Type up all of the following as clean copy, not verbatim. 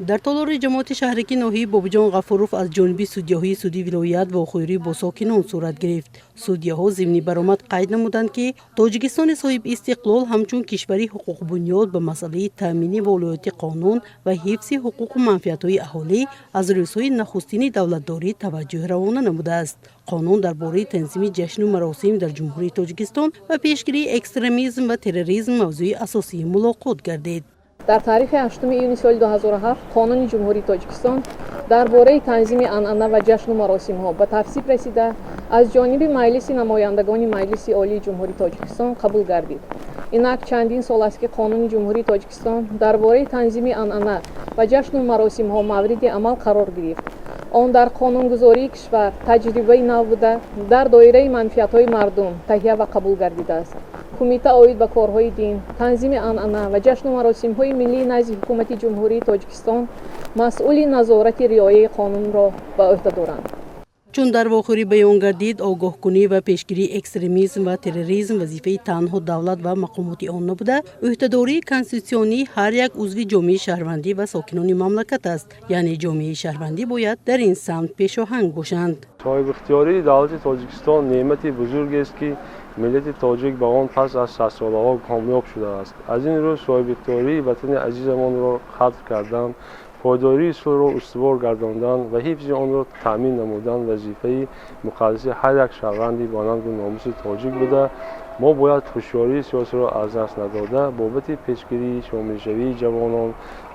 Дар толори ҷамоати шаҳракӣ ноҳияи Бобоҷон Ғафуров аз ҷониби судяҳои суди вилоят вохӯрӣ бо сокинон сурат гирифт. Судяҳо зимни баромад қайд намуданд, ки Тоҷикистони соҳибистиқлол ҳамчун кишвари ҳуқуқбунёд ба масъалаи таъмини волояти қонун ва ҳифзи ҳуқуқу манфиатҳои аҳолӣ аз рӯзҳои нахустини давлатдорӣ таваҷҷӯҳ равона намудааст. Қонун дар бораи танзими ҷашну маросим дар Ҷумҳурии Тоҷикистон ва пешгирии экстремизм ва терроризм мавзӯи асосии мулоқот гардид. Дар таърихи 8 июни соли 2007 Қонуни Ҷумҳурии Тоҷикистон дар бораи танзими анъана ва ҷашну маросимҳо ба тасвиб расида, аз ҷониби Маҷлиси намояндагони Маҷлиси Олии Ҷумҳурии Тоҷикистон қабул гардид. Инак чандин сол аст, ки Қонуни Ҷумҳурии Тоҷикистон дар бораи танзими анъана ва ҷашну маросимҳо мавриди амал қарор гирифт. Он дар қонунгузории кишвар таҷрибаи нав буда, дар доираи манфиатҳои мардум таҳия ва қабул гардидааст. Кумита оид ба корҳои дин, танзими анъана ва ҷашну маросимҳои миллии назди Ҳукумати Ҷумҳурии Тоҷикистон масъули назорати риояи қонунро ба ӯҳда доранд. Чун дар вохӯрӣ баён гардид, огоҳкунӣ ва пешгирии экстремизм ва терроризм вазифаи танҳо давлат ва мақомоти он набуда, ӯҳдадории конститутсионии ҳар як узви ҷомеаи шаҳрвандӣ ва сокинони мамлакат аст. Яъне ҷомеаи шаҳрвандӣ бояд дар ин самт пешоҳанг бошанд. Соҳибихтиёрии давлати Тоҷикистон неъмати бузургест, ки миллати тоҷик ба он пас аз садсолаҳо комёб шудааст. Аз ин рӯ соҳибихтиёрии ватани азизамонро қадр кардан, пойдории сулҳро устувор гардондан ва ҳифзи онро таъмин намудан вазифаи муқаддаси ҳар як шаҳрванди бо нангу номуси тоҷик буда, мо бояд ҳушёрии сиёсиро аз даст надода, бобати пешгирии шомилшавии ҷавонон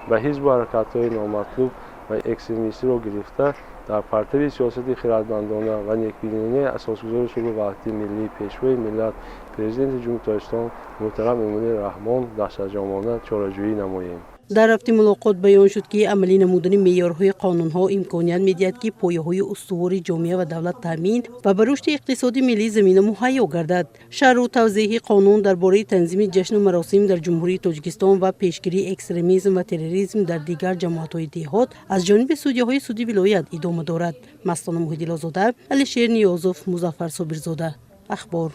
ба ҳизбу ҳаракатҳои номатлуб ва экстремистиро гирифта, дар партави сиёсати хирадмандона ва некбинонаи Асосгузори сулҳу ваҳдати миллӣ, Пешвои миллат, Президенти Ҷумҳурии Тоҷикистон муҳтарам Эмомалӣ Раҳмон дастаҷамъона чораҷӯӣ намоем. Дар рафти мулоқот баён шуд, ки амалӣ намудани меъёрҳои қонунҳо имконият медиҳад, ки пояҳои устувори ҷомеа ва давлат таъмин ва ба рушди иқтисоди миллӣ замина муҳайё гардад. Шарҳу тавзеҳи қонун дар бораи танзими ҷашну маросим дар Ҷумҳурии Тоҷикистон ва пешгирии экстремизм ва терроризм дар дигар ҷамоатҳои деҳот аз ҷониби судяҳои суди вилоят идома дорад. Мастона Муҳиддилозода, Алишер Ниёзов, Музаффар Собирзода, Ахбор.